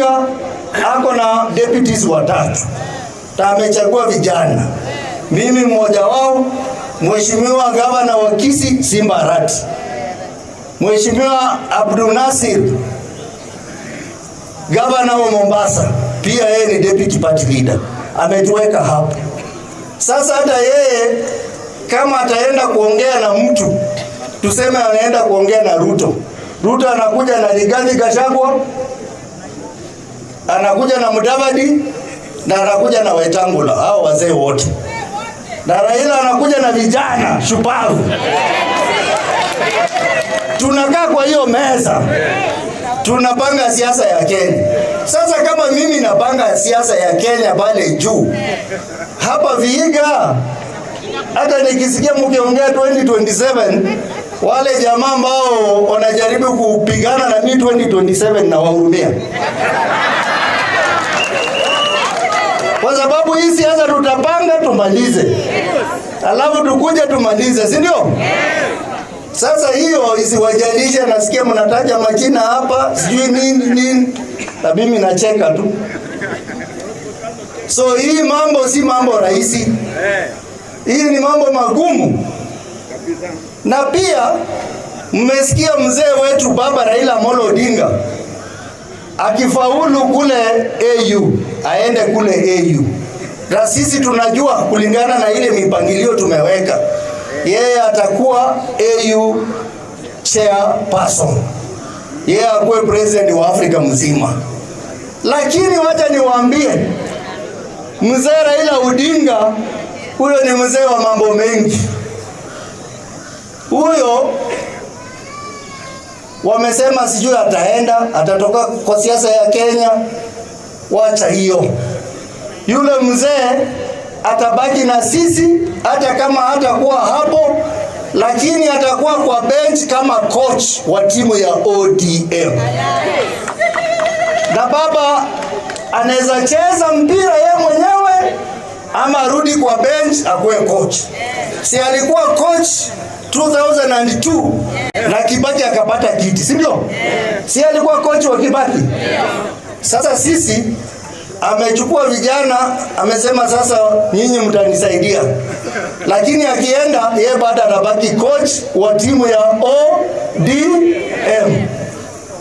Odinga ako na deputies watatu na amechagua vijana, mimi mmoja wao, Mheshimiwa gavana wa Kisii Simba Arati, Mheshimiwa Abdul Nasir gavana wa Mombasa, pia yeye ni deputy party leader, ametuweka hapo. Sasa hata yeye kama ataenda kuongea na mtu, tuseme anaenda kuongea na Ruto, Ruto anakuja na Rigathi Gachagua, anakuja na Mudavadi na anakuja na Wetangula, hao wazee wote, na Raila anakuja na vijana shupavu. Tunakaa kwa hiyo meza tunapanga siasa ya Kenya. Sasa kama mimi napanga siasa ya Kenya pale juu hapa Vihiga, hata nikisikia mkiongea 2027 wale jamaa ambao wanajaribu kupigana na mimi 2027 na wahurumia, kwa sababu hii siasa tutapanga tumalize, alafu tukuje tumalize, si ndio? Sasa hiyo isiwajalishe, nasikia mnataja majina hapa sijui nini nini, na mimi nacheka tu. So hii mambo si mambo rahisi, hii ni mambo magumu. Na pia mmesikia mzee wetu baba Raila Amolo Odinga akifaulu kule AU, aende kule AU, na sisi tunajua kulingana na ile mipangilio tumeweka, yeye atakuwa AU chairperson, yeye akuwe president wa Afrika mzima. Lakini wacha niwaambie, mzee Raila Odinga huyo ni mzee wa mambo mengi. Huyo wamesema sijui ataenda atatoka kwa siasa ya Kenya. Wacha hiyo, yule mzee atabaki na sisi hata kama hatakuwa hapo, lakini atakuwa kwa bench kama coach wa timu ya ODM. Na baba anaweza cheza mpira yeye mwenyewe ama arudi kwa bench akuwe coach. Si alikuwa coach 2002 na Kibaki akapata kiti, si ndio? Si alikuwa coach wa Kibaki? Sasa sisi amechukua vijana, amesema sasa nyinyi mtanisaidia, lakini akienda yeye bado anabaki coach wa timu ya ODM.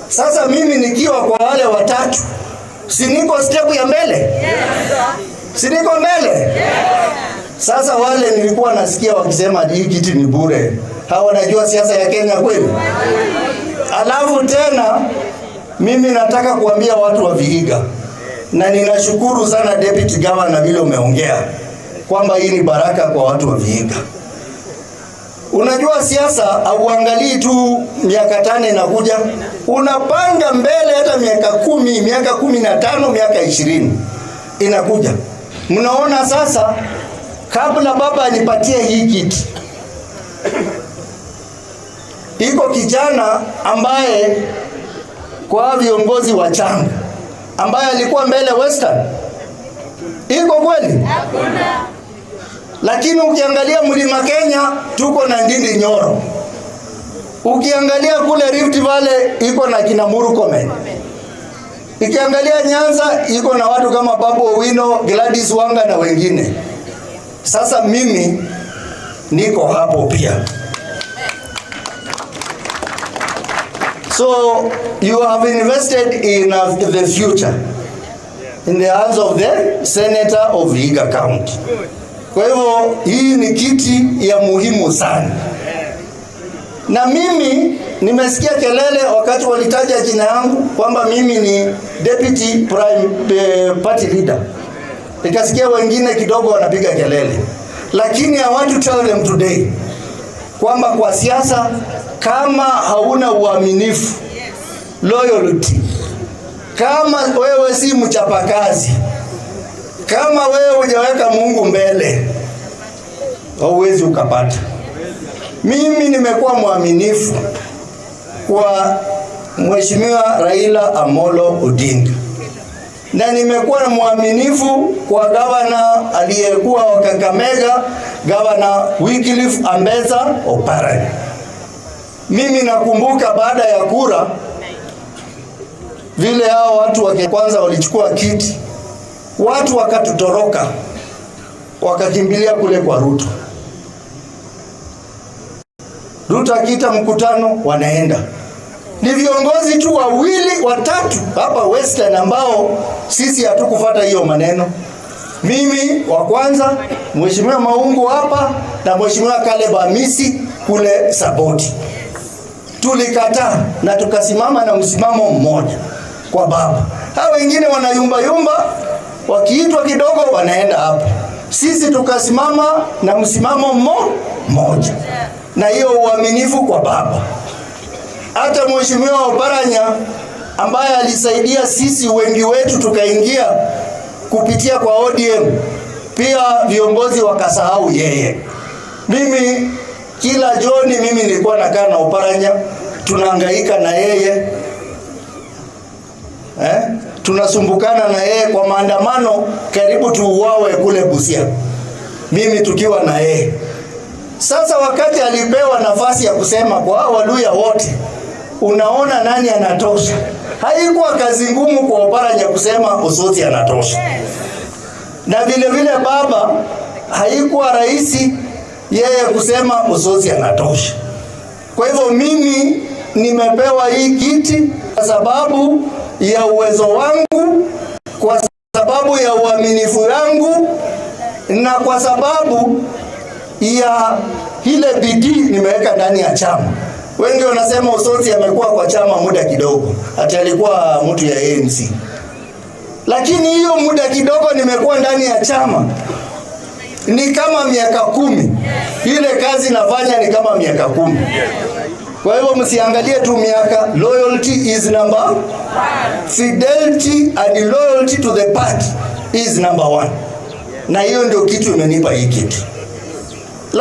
Sasa mimi nikiwa kwa wale watatu, si niko step ya mbele? Si niko mbele? Sasa wale nilikuwa nasikia wakisema hii kiti ni bure, hawa wanajua siasa ya Kenya kweli? Alafu tena mimi nataka kuambia watu wa Vihiga, na ninashukuru sana Deputy Governor vile umeongea kwamba hii ni baraka kwa watu wa Vihiga. Unajua siasa hauangalii tu miaka 5 inakuja, unapanga mbele hata miaka 10, miaka 15, miaka 20 inakuja. Mnaona sasa, kabla baba anipatie hii kiti, iko kijana ambaye kwa viongozi wa chama ambaye alikuwa mbele Western, iko kweli? Hakuna. Lakini ukiangalia Mlima Kenya tuko na Ndindi Nyoro, ukiangalia kule Rift Valley iko na kina Murkomen, ikiangalia Nyanza iko na watu kama Babu Owino, Gladys Wanga na wengine. Sasa mimi niko hapo pia. So you have invested in the future in the hands of the senator of Vihiga County. Kwa hivyo hii ni kiti ya muhimu sana. Na mimi nimesikia kelele wakati walitaja jina yangu kwamba mimi ni deputy prime party leader. Nikasikia wengine kidogo wanapiga kelele. Lakini I want to tell them today kwamba kwa siasa kama hauna uaminifu, loyalty, kama wewe si mchapakazi, kama wewe hujaweka Mungu mbele, hauwezi ukapata. Mimi nimekuwa mwaminifu kwa Mheshimiwa Raila Amolo Odinga, na nimekuwa mwaminifu kwa gavana aliyekuwa wa Kakamega, Gavana Wycliffe Ambetsa Oparanya. Mimi nakumbuka baada ya kura Vile hao watu wa kwanza walichukua kiti, watu wakatutoroka, wakakimbilia kule kwa Ruto. Ruto akiita mkutano wanaenda. Ni viongozi tu wawili watatu hapa Western ambao sisi hatukufuata hiyo maneno. Mimi wa kwanza, Mheshimiwa Maungu hapa na Mheshimiwa Caleb Amisi kule Saboti. Tulikataa na tukasimama na msimamo mmoja kwa baba. Hao wengine wanayumba yumba, wakiitwa kidogo wanaenda hapo. Sisi tukasimama na msimamo mmoja, na hiyo uaminifu kwa baba. Hata Mheshimiwa Oparanya ambaye alisaidia sisi wengi wetu tukaingia kupitia kwa ODM, pia viongozi wakasahau yeye. Mimi kila jioni mimi nilikuwa nakaa na Oparanya, tunahangaika na yeye eh? Tunasumbukana na yeye kwa maandamano, karibu tuuawe kule Busia, mimi tukiwa na yeye. Sasa wakati alipewa nafasi ya kusema kwa hao Waluhya wote, unaona nani anatosha? Haikuwa kazi ngumu kwa Oparanya kusema Osotsi anatosha. Na vile vile baba, haikuwa rahisi yeye kusema Osotsi anatosha. Kwa hivyo mimi nimepewa hii kiti kwa sababu ya uwezo wangu, kwa sababu ya uaminifu wangu na kwa sababu ya ile bidii nimeweka ndani ya chama. Wengi wanasema Osotsi amekuwa kwa chama muda kidogo, ati alikuwa mtu ya ANC. Lakini hiyo muda kidogo nimekuwa ndani ya chama ni kama miaka 10. Ile kazi nafanya ni kama miaka 10. Kwa hivyo msiangalie tu miaka. Loyalty is number fidelity and loyalty to the party is number one. Na hiyo ndio kitu imenipa hii kitu.